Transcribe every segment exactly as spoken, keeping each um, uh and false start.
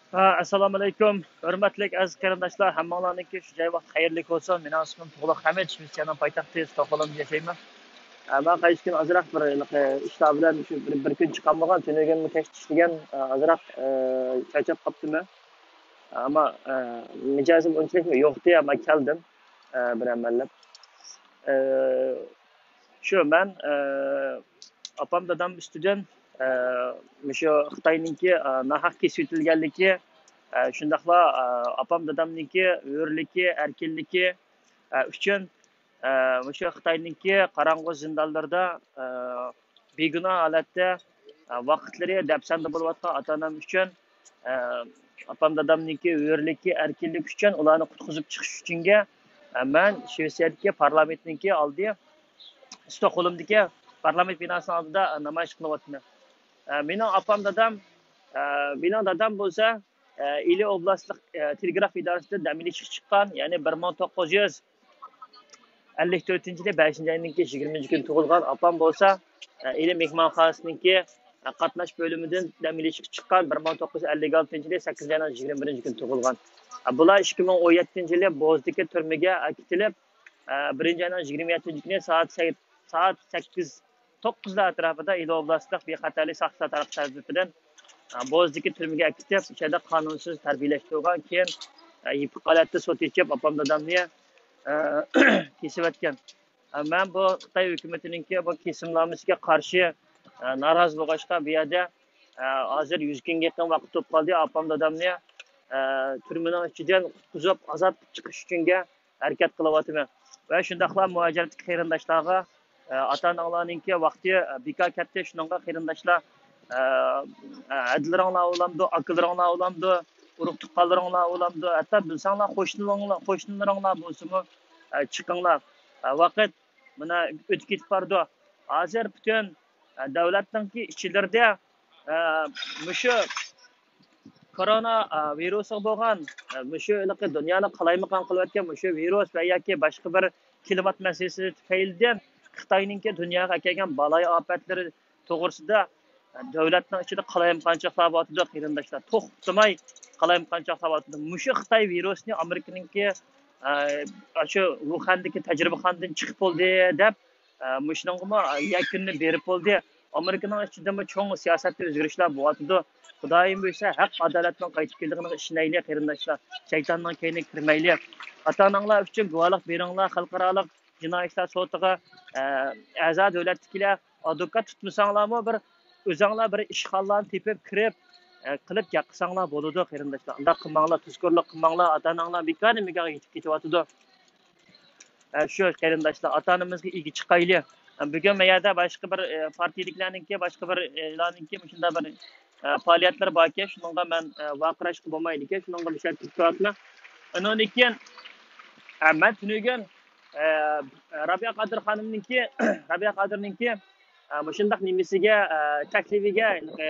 ھە، ئەسسالامۇئەلەيكۇم. ھۆرمەتلىك ئەزىز قېرىنداشلار، ھەممىڭلارنىڭكى شۇ جاي ۋاقتى خەيرلىك بولسۇن. مېنىڭ ئىسمىم تۇغلۇق ھەمىت، شىۋېتسىيەنىڭ پايتەختى ستوكھولمدا ياشايمەن. ھە، مەن قايسى كۈن ئازراق بىر ھېلىقى ئىشلار بىلەن شۇ بىر، بىر كۈن چىقالمىغان، تۈنۈگۈنمۇ كەچتە ئىشلىگەن، ئازراق، ئە، چارچاپ قاپتىمەن. ئەمما، ئە، مىجەزىم ئۇنچىلىكمۇ يوقتى، ئەمما كەلدىم، ئە، بىر ئەمەللەپ. ئە، شۇ مەن، ئە، ئاپام دادام ئۈستىدىن، ئە، مۇشۇ خىتاينىڭكى، ئە، ناھەق كېسىۋېتىلگەنلىكى، ئە، شۇنداقلا، ئە، ئاپام دادامنىڭكى ھۆرلۈكى، ئەركىنلىكى، ئە، ئۈچۈن، ئە، مۇشۇ خىتاينىڭكى قاراڭغۇ زىندانلىرىدا، ئە، بىگۇناھ ھالەتتە، ئە، ۋاقىتلىرى دەپسەندە بولۇۋاتقان ئاتا-ئانام ئۈچۈن، ئە، ئاپام دادامنىڭكى ھۆرلۈكى، ئەركىنلىكى ئۈچۈن ئۇلارنى قۇتقۇزۇپ چىقىش ئۈچۈنگە، ئە، مەن شىۋېتسىيەدىكى پارلامېنتنىڭكى ئالدى، ستوكھولمدىكى پارلامېنت بىناسىنىڭ ئالدىدا نامايىش قىلىۋاتىمەن. ئە، مېنىڭ ئاپام دادام، ئە، مېنىڭ دادام بولسا، ئە، ئىلى ئوبلاستلىق، ئە، تېلېگراف ئىدارىسىدە دەم ئېلىشقا چىققان، يەنى بىر مىڭ توققۇز يۈز ئەللىك تۆتىنچى يىلى بەشىنچى ئاينىڭكى يىگىرمىنچى كۈنى تۇغۇلغان. ئاپام بولسا، ئە، ئىلى مېھمانخانىسىنىڭكى، ئە، قاتناش بۆلۈمىدىن دەم ئېلىشقا چىققان، بىر مىڭ توققۇز يۈز ئەللىك ئالتىنچى يىلى سەككىزىنچى ئاينىڭ يىگىرمە بىرىنچى كۈنى تۇغۇلغان. ئە، بۇلار ئىككى مىڭ ئون يەتتىنچى يىلى بوزدىكى تۈرمىگە ئەكېتىلىپ، ئە، بىرىنچى ئاينىڭ يىگىرمە يەتتىنچى كۈنى سائەت سەي-، سائەت سەككىز، توققۇزلار ئەتراپىدا ئىلى ئوبلاستلىق بىخەتەرلىك ساقچىلار تەرەپ-، تەرىپىدىن، ئە، بوزدىكى تۈرمىگە ئەكېتىپ، ئىچەردە قانۇنسىز تەربىيەلەشتۈرگەن، كېيىن، ئە، يېپىق ھالەتتە سوت ئېچىپ، ئاپام دادامنى، ئە، كېسىۋەتكەن. ئە، مەن بۇ خىتاي ھۆكۈمىتىنىڭكى بۇ كېسىمنامىسىگە قارشى، ئە، نارازى بولغاچقا، بۇ يەردە، ئە، ھازىر يۈز كۈنگە يېقىن ۋاقىت بولۇپ قالدى. ئاپام دادامنى، ئە، تۈرمىنىڭ ئىچىدىن قۇتقۇزۇپ، ئازاد قىلىپ چىقىش ئۈچۈنگە ھەرىكەت قىلىۋاتىمەن. ۋە شۇنداقلا مۇھاجىرەتتىكى قېرىنداشلارغا، ئە، ئاتا-ئاناڭلارنىڭكى ۋاقتى، ئە، بىكار كەتتى، شۇنىڭغا قېرىنداشلار، ئە، ئە، ھەدىلىرىڭلار بولامدۇ، ئاكىلىرىڭلار بولامدۇ، ئۇرۇق-تۇغقانلىرىڭلار بولامدۇ، ھەتتا بىلسەڭلار قوشنىلىرىڭلار، قوشنىلىرىڭلار بولسىمۇ، ئە، چىقىڭلار. ئە، ۋاقىت مانا ئۆتۈپ كېتىپ بارىدۇ. ھازىر پۈتۈن، ئە، دۆلەتنىڭكى ئىچىلىرىدە، ئە، مۇشۇ كورونا، ئە، ۋىرۇسىغا بولغان، ئە، مۇشۇ ھېلىقى دۇنيانى قالايمىقان قىلىۋەتكەن مۇشۇ ۋىرۇس ۋە ياكى باشقا بىر كىلىمات مەسىلىسى تۈپەيلىدىن خىتاينىڭكى دۇنياغا ئەكەلگەن بالايىئاپەتلىرى توغرىسىدا، ئە، دۆلەتنىڭ ئىچىدە قالايمىقانچىلىقلار بولۇۋاتىدۇ، قېرىنداشلار. توختىماي قالايمىقانچىلىقلار بولۇۋاتىدۇ. مۇشۇ خىتاي ۋىرۇسىنى ئامېرىكىنىڭكى، ئە، شۇ ۋۇخەندىكى تەجرىبىخانىدىن چىقىپ بولدى دەپ، ئە، مۇشۇنىڭغىمۇ يەكۈننى بېرىپ بولدى. ئامېرىكىنىڭ ئىچىدىمۇ چوڭ سىياسەتتە ئۆزگىرىشلەر بولۇۋاتىدۇ. خۇدايىم بۇيرۇسا، ھەق ئادالەتنىڭ قايتىپ كېلىدىغىنىغا ئىشىنەيلى، قېرىنداشلار. شەيتاننىڭ كەينىگە كىرمەيلى. ئاتا-ئاناڭلار ئۈچۈن گۇۋاھلىق بېرىڭلار خەلقئارالىق جىنايى ئىشلار سوتىغا، ئە، ئەزا دۆلەتتىكىلەر. ئادۋوكات تۇتمىساڭلارمۇ، بىر ئۆزۈڭلار بىر ئىشخانىلارنى تېپىپ كىرىپ، ئە، قىلىپ گەپ قىلساڭلار بولىدۇ، قېرىنداشلار. ئۇنداق قىلماڭلار، تۇزكورلۇق قىلماڭلار، ئاتا-ئاناڭلار بىكار نېمىگە يېتىپ كېتىۋاتىدۇ. ئە، شۇ قېرىنداشلار، ئاتا-ئانىمىزغا ئىگە چىقايلى. ئە، بۈگۈن مەن يەردە باشقا بىر، ئە، پارتىيىدىكىلەرنىڭكى، باشقا بىر، ئە، ئىلاننىڭكى مۇشۇنداق بىر، ئە، پائالىيەتلىرى باركەن، شۇنىڭغا مەن، ئە، ۋارقىراشقا بولمايدىكەن، شۇنىڭغا مۇشۇ يەردە كېلىپ تۇرۇۋاتىمەن. ئۇنىڭدىن كېيىن، ئە، مەن تۈنۈگۈن، ئە، رابىيە قادىر خانىمنىڭكى، رابىيە قادىرنىڭكى، ئە، مۇشۇنداق نېمىسىگە، ئە، تەكلىپىگە، ئە،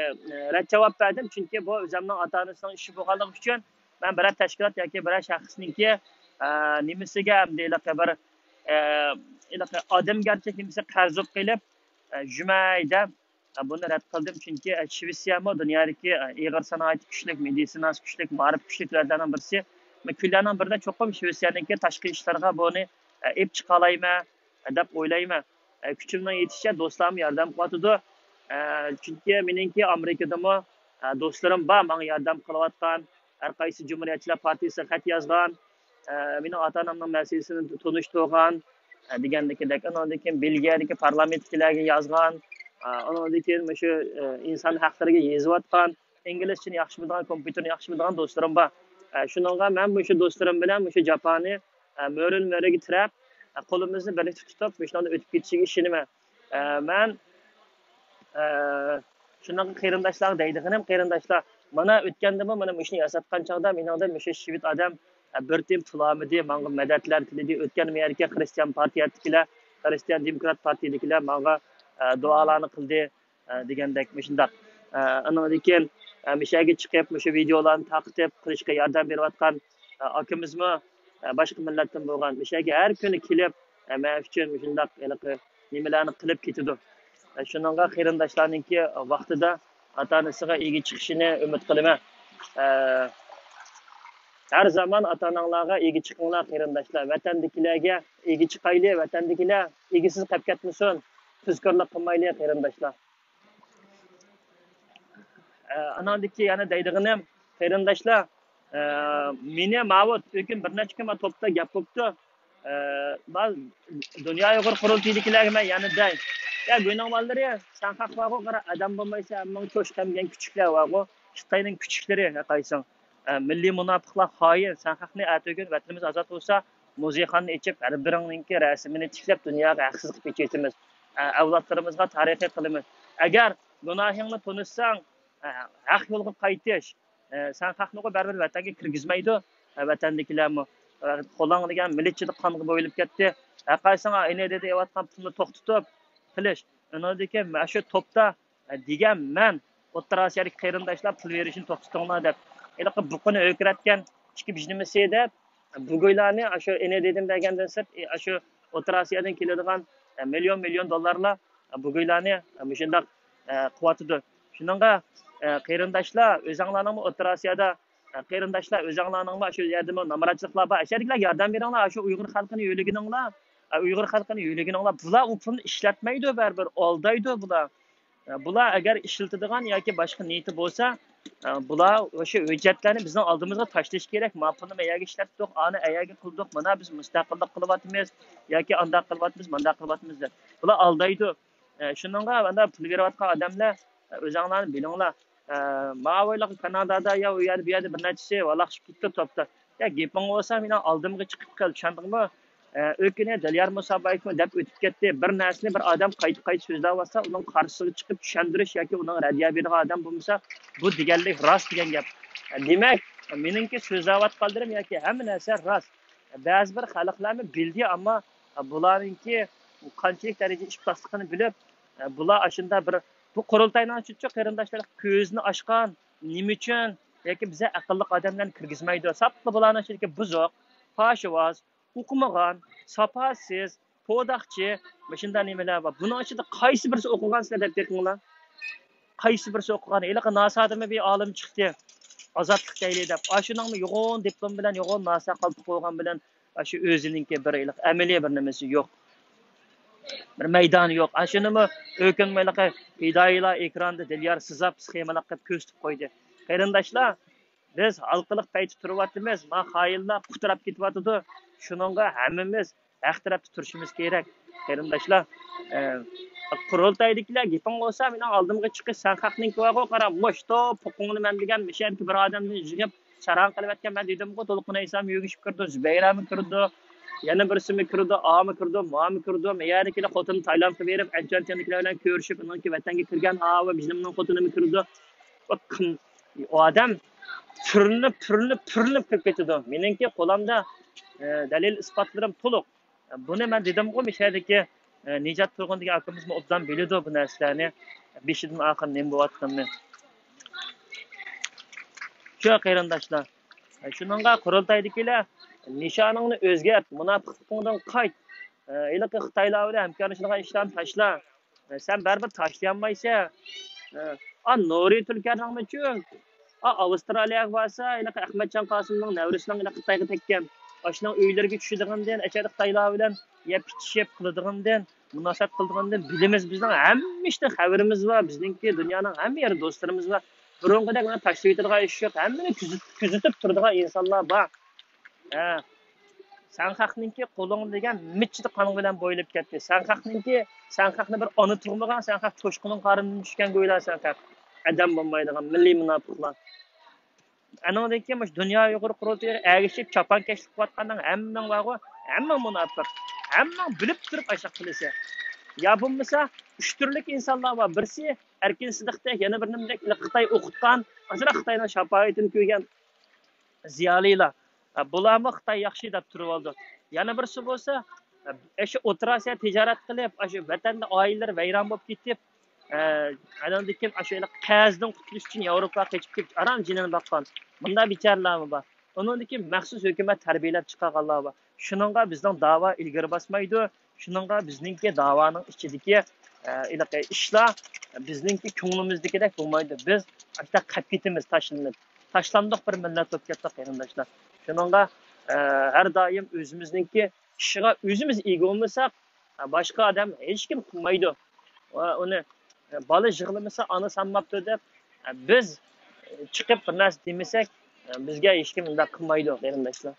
رەت جاۋاب بەردىم، چۈنكى بۇ ئۆزۈمنىڭ ئاتا-ئانىسىنىڭ ئىشى بولغانلىقى ئۈچۈن، مەن بىرەر تەشكىلات ياكى بىرەر شەخسنىڭكى، ئە، نېمىسىگە، ئەمدى ھېلىقى بىر، ئە، ھېلىقى ئادەمگەرچىلىك نېمىسى قەرز بولۇپ قېلىپ، ئە، يۈمەي دەپ، ئە، بۇنى رەت قىلدىم. چۈنكى، ئە، شىۋېتسىيەمۇ دۇنيادىكى، ئە، ئېغىر سانائەت كۈچلۈك، مېدىتسىناسى كۈچلۈك، مائارىپ كۈچلۈك دۆلەتلەرنىڭ بىرسى. مەن كۈنلەرنىڭ بىرىدە چوقۇم شىۋېتسىيەنىڭكى تاشقى ئىشلارغا بۇنى، ئە، ئېلىپ چىقالايمەن، ئە، دەپ ئويلايمەن. ئە، كۈچۈمنىڭ يېتىشىچە دوستلارمۇ ياردەم قىلىۋاتىدۇ. ئە، چۈنكى مېنىڭكى ئامېرىكىدىمۇ، ئە، دوستلىرىم بار ماڭا ياردەم قىلىۋاتقان. ھەر قايسى جۇمھۇرىيەتچىلەر پارتىيىسىغا خەت يازغان، ئە، مېنىڭ ئاتا-ئانامنىڭ مەسىلىسىنى تونۇشتۇرغان، ئە، دېگەندىكىدەك. ئۇنىڭدىن كېيىن بېلگىيەدىكى پارلامېنتتىكىلەرگە يازغان، ئە، ئۇنىڭدىن كېيىن مۇشۇ، ئە، ئىنسان ھەقلىرىگە يېزىۋاتقان، ئىنگلىزچىنى ياخشى بىلىدىغان، كومپيۇتېرنى ياخشى بىلىدىغان دوستلىرىم بار. ئە، شۇنىڭغا مەن مۇشۇ دوستلىرىم بىلەن مۇشۇ جاپانى، ئە، مۈرىنى مۈرىگە تىرەپ، ئە، قولىمىزنى بىرلىكتە تۇتۇپ، مۇشۇنىڭدىن ئۆتۈپ كېتىشىگە ئىشىنىمەن. ئە، مەن، ئە، شۇنىڭغا قېرىنداشلارغا دەيدىغىنىم، قېرىنداشلار، مانا ئۆتكەندىمۇ مانا مۇشۇنى ياساتقان چاغدا مېنىڭدىن مۇشۇ شىۋېت ئادەم، ئە، بىر تىيىن پۇل ئالمىدى، ماڭا مەدەتلەر تىلىدى. ئۆتكەندىمۇ يەرگە خرىستىيان پارتىيەدىكىلەر، خرىستىيان دېموكرات پارتىيىدىكىلەر ماڭا، ئە، دۇئالارنى قىلدى، ئە، دېگەندەك مۇشۇنداق. ئە، ئانىڭدىن كېيىن، ئە، مۇشۇ يەرگە چىقىپ، مۇشۇ ۋىدېئولارنى تارقىتىپ قىلىشقا ياردەم بېرىۋاتقان، ئە، ئاكىمىزمۇ، ئە، باشقا مىللەتتىن بولغان، مۇشۇ يەرگە ھەر كۈنى كېلىپ، ئە، مەن ئۈچۈن مۇشۇنداق ھېلىقى نېمىلەرنى قىلىپ كېتىدۇ. ئە، شۇنىڭغا قېرىنداشلارنىڭكى ۋاقتىدا ئاتا-ئانىسىغا ئىگە چىقىشىنى ئۈمىد قىلىمەن. ئە، ھەر زامان ئاتا-ئاناڭلارغا ئىگە چىقىڭلار، قېرىنداشلار. ۋەتەندىكىلەرگە ئىگە چىقايلى، ۋەتەندىكىلەر ئىگىسىز قېلىپ كەتمىسۇن. تۇزكورلۇق قىلمايلى، قېرىنداشلار. ئە، ئاناندىكى يەنە دەيدىغىنىم، قېرىنداشلار، ئە، مېنى ماۋۇ ئۆكۈن بىر نەچچە كۈن توپتا گەپ بوپتۇ. ئە، ما-، دۇنيا ئۇيغۇر قۇرۇلتىيىدىكىلەرگە مەن يەنە دەي. يا، گۇينىڭ بالىلىرى، سەن خەق بارغۇ، قارا، ئادەم بولمايسەن، ئەمما چوش كەمگەن كۈچۈكلەر بارغۇ. خىتاينىڭ كۈچۈكلىرى، قايسىڭ. ئە، مىللىي مۇناپىقلار، خائىن، سەن خەقنى ئەتىگۈن ۋەتىنىمىز ئازاد بولسا، مۇزېيخانىنى ئېچىپ، ھەر بىرىڭنىڭكى رەسىمىنى تىكلەپ، دۇنياغا ھەقسىز قىلىپ ئېچىۋېتىمىز. ئە، ئەۋلادلىرىمىزغا تارىخىي قىلىمىز. ئەگەر گۇناھىڭنى تونۇتساڭ، ئە، ھەق يولغا قايتىش. ئە، سەن خەقنىغۇ بەرىبىر ۋەتەنگە كىرگۈزمەيدۇ. ئە، ۋەتەندىكىلەرمۇ، ئە، قولۇڭ دېگەن مىلىچىدا قانغا بويىلىپ كەتتى. ھەرقايسىڭ ئېنى دېدى ئېۋاتقان پۇلنى توختىتىپ قىلىش. ئۇنىڭدىن كېيىن مانا شۇ توپتا، ئە، دېگەن مەن ئوتتۇرا ئاسىيادىكى قېرىنداشلار پۇل بېرىشنى توختىتىڭلار دەپ. ھېلىقى بۇقىنى ھۆركىرەتكەن ئىككى بىژنىمىسى دەپ، بۇگۇيلارنى ئاشۇ ئېنى دېدىم دېگەندىن سىرت، ئاشۇ ئوتتۇرا ئاسىيادىن كېلىدىغان، ئە، مىليون، مىليون دوللارلار، ئە، بۇگۇيلارنى، ئە، مۇشۇنداق، ئە، قىلىۋاتىدۇ. شۇنىڭغا، ئە، قېرىنداشلار، ئۆزەڭلارنىڭمۇ ئوتتۇرا ئاسىيادا، ئە، قېرىنداشلار، ئۆزەڭلارنىڭمۇ شۇ يەردىمۇ نامراتچىلىقلار بار. ئاشۇ يەردىكىلەرگە ياردەم بېرىڭلار، ئاشۇ ئۇيغۇر خەلقىنى يۆلىگىنىڭلار، ئە، ئۇيغۇر خەلقىنى يۆلىگىنىڭلار. بۇلار ئۇ پۇلنى ئىشلەتمەيدۇ بەرىبىر، ئالدايدۇ بۇلار. ئە، بۇلار ئەگەر ئىشلىتىدىغان ياكى باشقا نىيىتى بولسا، ئە، بۇلار ئاشۇ ھۆججەتلەرنى بىزنىڭ ئالدىمىزغا تاشلىشى كېرەك. ما پۇلنى ئەيەرگە ئىشلەتتۇق، ئانى ئەيەرگە قىلدۇق، مانا بىز مۇستەقىللىق قىلىۋاتىمىز ياكى ئانداق قىلىۋاتىمىز، مانداق قىلىۋاتىمىز دەپ. بۇلار ئالدايدۇ. ئە، شۇنىڭغا مانا پۇل بېرىۋاتقان ئادەملەر، ئە، ئۆزەڭلارنى بىلىڭلار. ئە، ماۋۇ ھېلىقى كانادادا يا ئۇ يەردە، بۇ يەردە بىر نەچچىسى ۋالاقلىشىپ كېتىپتۇ توپتا. يا گېپىڭ بولسا مېنىڭ ئالدىمغا چىقىپ قىل، چۈشەندىڭمۇ؟ ئە، ئۆكۈنى دىليار مۇسابايېۋمۇ دەپ ئۆتۈپ كەتتى. بىر نەرسىنى بىر ئادەم قايتا-قايتا سۆزلەۋاتسا، ئۇنىڭ قارشىسىغا چىقىپ چۈشەندۈرۈش ياكى ئۇنىڭغا رەددىيە بېرىدىغان ئادەم بولمىسا، بۇ دېگەنلىك راست دېگەن گەپ. ئە، دېمەك، مېنىڭكى سۆزلەۋاتقانلىرىم ياكى ھەممە نەرسە راست. بەزى بىر خەلقلەرمۇ بىلدى، ئەمما بۇلارنىڭكى قانچىلىك دەرىجىدە ئىپلاسلىقىنى بىلىپ، بۇلار ئاشۇنداق بىر، بۇ قۇرۇلتاينىڭ ئىچىدىچۇ قېرىنداشلار كۆزىنى ئاچقان، نېمە ئۈچۈن ياكى بىزگە ئەقىللىق ئادەملەرنى كىرگۈزمەيدۇ؟ ساپلا بۇلارنىڭ ئىچىدىكى بۇزۇق، پاشىۋاز، ئوقۇمىغان، ساپاسىز، پوداقچى، مۇشۇنداق نېمىلەر بار. بۇنىڭ ئىچىدە قايسى بىرسى ئوقۇغان سىلەر دەپ بېقىڭلار. قايسى بىرسى ئوقۇغان؟ ھېلىقى ناسادىمۇ بىر ئالىم چىقتى. ئازادلىق دەيلى دەپ. ئاشۇنىڭمۇ يوغان دىپلوم بىلەن، يوغان ناسا قالپىقى بولغان بىلەن، ئاشۇ ئۆزىنىڭكى بىر ھېلىقى ئەمەلىي بىر نېمىسى يوق. بىر مەيدانى يوق. ئاشۇنىمۇ ئۆكۈنمەي ھېلىقى پىدائىيلار ئېكراندا دىليار سىزاپ، سخېمىلاپ قىلىپ كۆرسىتىپ قويدى. قېرىنداشلار، بىز ھالقىلىق پەيتتە تۇرۇۋاتىمىز. ما خائىنلار قۇتراپ كېتىۋاتىدۇ. شۇنىڭغا ھەممىمىز ھەق تەرەپتە تۇرۇشىمىز كېرەك، قېرىنداشلار. ئە، قۇرۇلتايدىكىلەر گېپىڭ بولسا، مېنىڭ ئالدىمغا چىقىش، سەن خەقنىڭكى بارغۇ، قارا، مۇشتو پوقۇڭنى مەن دېگەن، مۇشۇ يەردىكى بىر ئادەمنى يىغىپ، ساراڭ قىلىۋەتكەن. مەن دېدىمغۇ، دولقۇن ئەيسامۇ يۈگۈشۈپ كىرىدۇ، زۇبەيرەمۇ كىرىدۇ، يەنە بىرسىمۇ كىرىدۇ، ئامۇ كىرىدۇ، مامۇ كىرىدۇ. مەيەردىكىلەر خوتۇنى تايلاندقا بېرىپ، ئەنچۈەنچۈەندىكىلەر بىلەن كۆرۈشۈپ، ئۇنىڭكى ۋەتەنگە كىرگەن، ھاۋۇ بىزنىڭ خوتۇنىمۇ كىرىدۇ. ئۇ كىم؟ ئۇ ئادەم پۈرلىنىپ، پۈرلىنىپ، پۈرلىنىپ كىرىپ كېتىدۇ. مېنىڭكى قولامدا، ئە، دەلىل ئىسپاتلىرىم تولۇق. بۇنى مەن دېدىمغۇ، مۇشۇ يەردىكى، ئە، نىجات تۇرغۇن دېگەن ئاكىمىزمۇ ئوبدان بىلىدۇ بۇ نەرسىلەرنى، بېشىدىن ئاخىرى نېمە بولۇۋاتقىنىنى. شۇ قېرىنداشلار. ئە، شۇنىڭغا قۇرۇلتايدىكىلەر، نىشانىڭنى ئۆزگەرت، مۇناپىقلىقىڭدىن قايت. ئە، ھېلىقى خىتايلار بىلەن ھەمكارلىشىدىغان ئىشلارنى تاشلا. سەن بەرىبىر تاشلىيالمايسەن. ئا، نۇرى تۈلكەرنىڭمۇچۇ؟ ئا، ئاۋسترالىيەگە بارسا، ھېلىقى ئەخمەتجان قاسىمنىڭ نەۋرىسىنىڭ ھېلىقى خىتايغا تەگكەن. ئاشۇنىڭ ئۆيلىرىگە چۈشىدىغىنىدىن، ئەشەدە خىتايلار بىلەن يەپ ئىچىشىپ قىلىدىغىنىدىن، مۇناسىۋەت قىلىدىغىنىدىن بىلىمىز. بىزنىڭ ھەممە ئىشتىن خەۋىرىمىز بار. بىزنىڭكى دۇنيانىڭ ھەممە يېرى دوستلىرىمىز بار. بۇرۇنقىدەك مانا تاشلىۋېتىدىغان ئىش يوق. ھەممىنى كۆزىتىپ، كۆزىتىپ تۇرىدىغان ئىنسانلار بار. ھە. سەن خەقنىڭكى قولۇڭ دېگەن مىچچىدە قانىڭ بىلەن بويىلىپ كەتتى. سەن خەقنىڭكى، سەن خەقنى بىر ئانا تۇغمىغان، سەن خەق چوشقىنىڭ قارنىدىن چۈشكەن گويلا سەن خەق. ئادەم بولمايدىغان مىللىي مۇناپىقلار. ئەنىڭدىن كېيىن مۇشۇ دۇنيا ئۇيغۇر قۇرۇلتىيىغا ئەگىشىپ چاپانكەشلىك قىلىۋاتقاننىڭ ھەممىڭ بارغۇ، ھەممىڭ مۇناپىق. ھەممىڭ بىلىپ تۇرۇپ ئاشۇنداق قىلىسەن. يا بولمىسا ئۈچ تۈرلۈك ئىنسانلار بار. بىرسى ئەركىن سىدىقتەك، يەنە بىرى نېمىدەك، خىتاي ئوقۇتقان، ئاشۇنداق خىتاينىڭ شاپائىتىنى كۆرگەن زىيالىيلار. بۇلارمۇ خىتاي ياخشى دەپ تۇرۇۋالىدۇ. يەنە بىرسى بولسا، ئاشۇ ئوتتۇرا ئاسىيا تىجارەت قىلىپ، ئاشۇ ۋەتەندە ئائىلىلىرى ۋەيران بولۇپ كېتىپ، ئە، ئانىڭدىن كېيىن ئاشۇ قەرزدىن قۇتۇلۇش ئۈچۈن ياۋروپاغا قېچىپ كېتىپ، ئاران جېنىنى باققان. مۇنداق بىچارىلەرمۇ بار. ئۇنىڭدىن كېيىن مەخسۇس ھۆكۈمەت تەربىيەلەپ چىقارغانلار بار. شۇنىڭغا بىزنىڭ داۋا ئىلگىرى باسمايدۇ. شۇنىڭغا بىزنىڭكى داۋانىڭ ئىچىدىكى، ئە، ھېلىقى ئىشلار بىزنىڭكى كۆڭلىمىزدىكىدەك بولمايدۇ. بىز ئاشۇنداق قېلىپ كېتىمىز تاشلىنىپ. تاشلاندۇق بىر مىللەت بولۇپ كەتتۇق، قېرىنداشلار. شۇنىڭغا، ئە، ھەر دائىم ئۆزىمىزنىڭكى ئىشىغا ئۆزىمىز ئىگە بولمىساق، ئە، باشقا ئادەم ھېچكىم قىلمايدۇ. ۋە ئۇنى، ئە، بالا يىغلىمىسا ئانا سانماپتۇ دەپ، ئە، بىز، ئە، چىقىپ بىر نەرسە دېمىسەك، ئە، بىزگە ھېچكىم ئۇنداق قىلمايدۇ، قېرىنداشلار.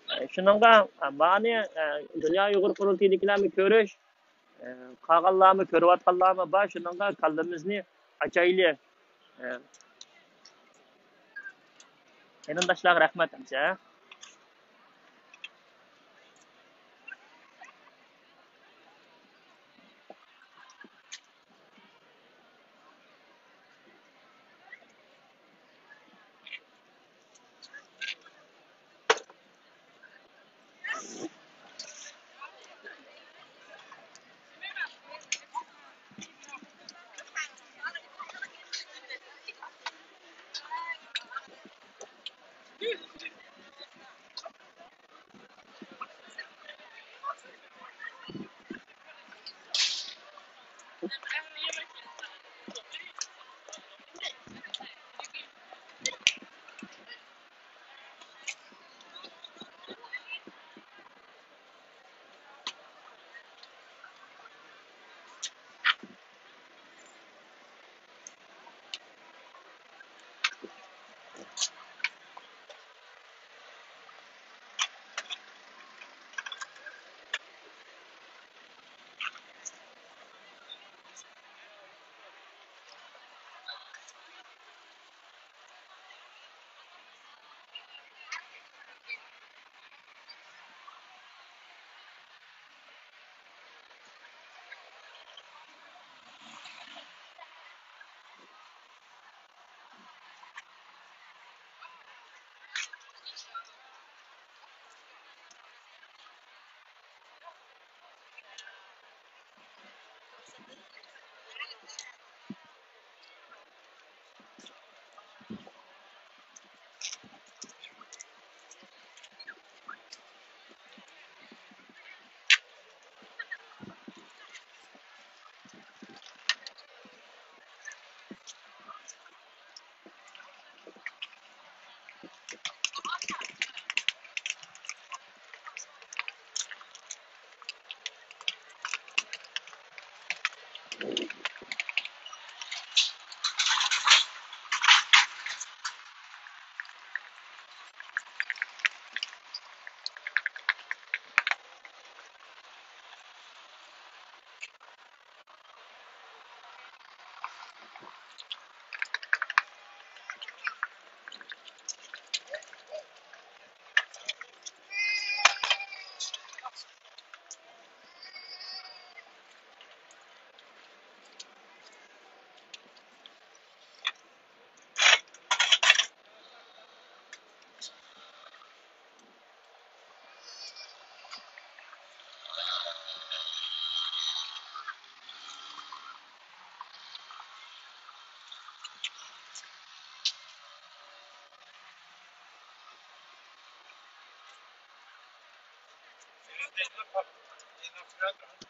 ئە، شۇنىڭغا، ئە، مانى، ئە، دۇنيا ئۇيغۇر قۇرۇلتىيىدىكىلەرمۇ كۆرۈش، ئە، قالغانلارمۇ، كۆرۈۋاتقانلارمۇ بار، شۇنىڭغا كاللىمىزنى ئاچايلى. ئە، قېرىنداشلارغا رەھمەت ئەمسە.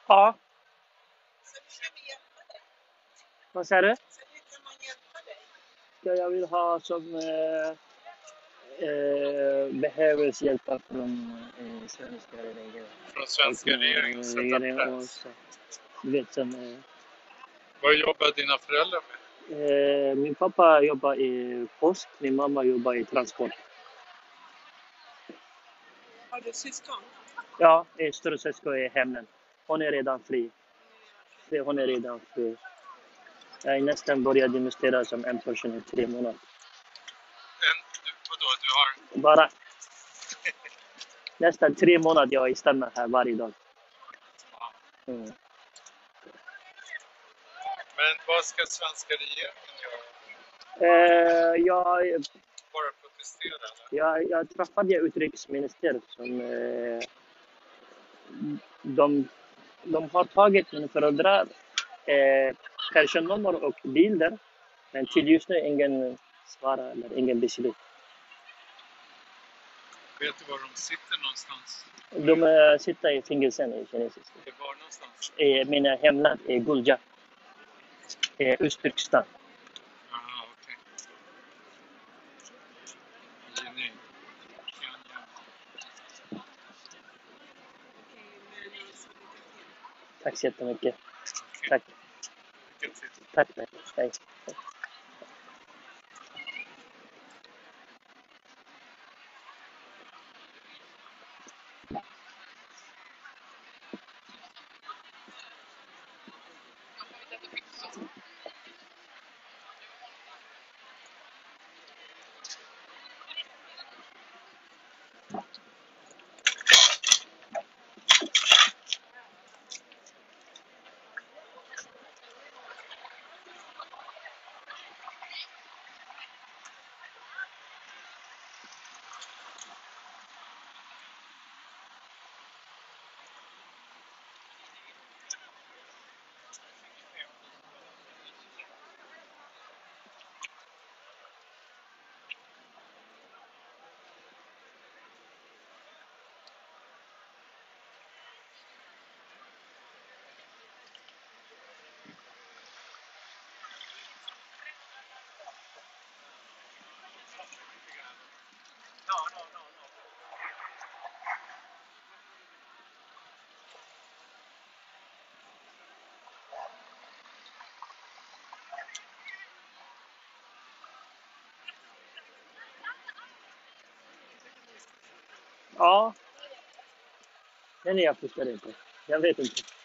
Ja. Vad sa du? Ska jag vill ha som, eh, eh, behöver hjälpa från, eh, svenska regering. Från svenska och, eh, regeringens sätta regering press. Och så, du vet, som, eh, Vad jobbar dina föräldrar med? Eh, min pappa jobbar i post, min mamma jobbar i transport. Har du syskon? Ja, eh, storasyskon i hemmen. Hon är redan fri. Hon är redan fri. Jag är nästan börjat demonstrera som en person i tre månader. En, vadå, du har? Bara nästan tre månader jag stannar här varje dag. Ja. Mm. Men vad ska svenska regeringen göra? Eh, jag Bara protestera, eller? Jag, jag träffade utrikesminister som, eh, de, de har tagit mina föräldrar, eh, personnummer och bilder, men till just nu ingen svar eller ingen beslut. Vet du var de sitter någonstans? De, eh, sitter i fängelsen i kinesiska. Det var någonstans? I mina hemland, i Gulja. I Östturkestan. Ah, okej. Tack så jättemycket. Tack. Tack, tack. Hej. Ja. Den är jag förstår inte. Jag vet inte.